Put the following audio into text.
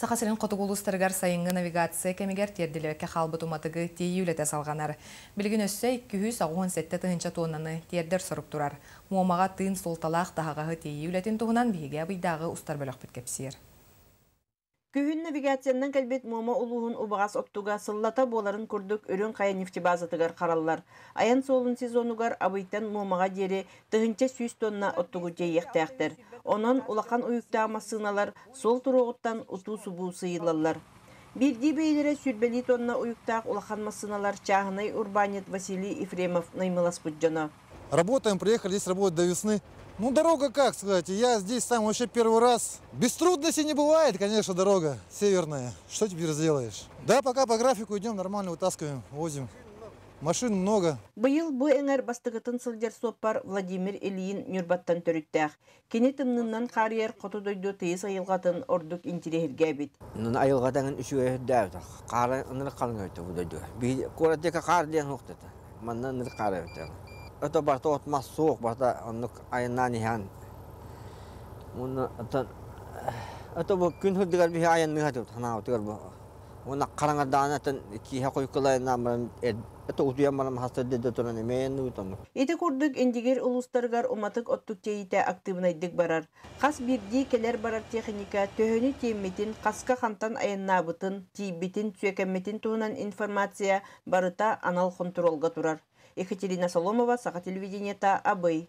Саха сирин хотугу улуустарыгар сайыҥҥы навигация кэмигэр тиэрдиллибэккэ хаалбыт уматыгы тиэйии үлэтэ салҕанар. Билигин өссө 287 тыһыынча туоннаны тиэрдэр сорук турар. Муомаҕа тыын суолталаах таһаҕаһы тиэйии үлэтин туһунан биһиги Абыйдааҕы устар бөлөхпүт кэпсиир. Күһүн навигациянан кэлбит Муома улууһун убаҕас оттуга сыллата буоларын курдук Үрүҥ Хайа нефтебазатыгар хараллар. Айан суолун сезонугар Абыйтан Муомаҕа диэри 1100 тонна оттугу тиэйиэхтээхтэр. Онон улахан уйуктаах массыыналар суол туруоҕуттан утуу-субуу сыыйыллаллар. Биирдии бэйэлэрэ 20 тонна уйуктаах улахан массыыналар чааһынай урбаанньыт Василий Ефремов наймыласпыт дьоно. Работаем, приехали здесь работать до весны. Ну, дорога, как сказать, я здесь сам вообще первый раз. Без трудностей не бывает, конечно, дорога северная. Что теперь сделаешь? Да, пока по графику идем, нормально вытаскиваем, возим. Машин много. Быйыл бу эҥэр бастакытын сылдьар суоппар Владимир Ильин Ньурбаттан төрүттээх. Кини тымныынан хаарыйар хоту дойду тыйыс айылҕатын ордук интэриэһиргээбит. Айылҕатыгар үчүгэй хаара ынырык халыҥ өттө бу дойду. Куорат хаар диэн суох этэ. Манна ынырык хаар өттө. Это барыта от-мас суох, барыта оннук айаннаан иһэн. Уонна оттон это бу күн сырдыгар биһи айанныыр этибит санаабытыгар бу. Уонна хараҥардаан киэһэ хойуккалайнаан баран это утуйан баран хастар туран эмээн оннук. Ити курдук Индигир улуустарыгар уматык оттук тиэйиитэ актыыбынайдык барар. Хас биирдии кэлэр-барар техника төһөнү тиэммитин, хаска хантан айаннаабытын, тиийбитин, сүөкэммитин туһунан информация барыта анал хонтуруолга турар. Екатерина Соломова, Саха телевидениета, Абый.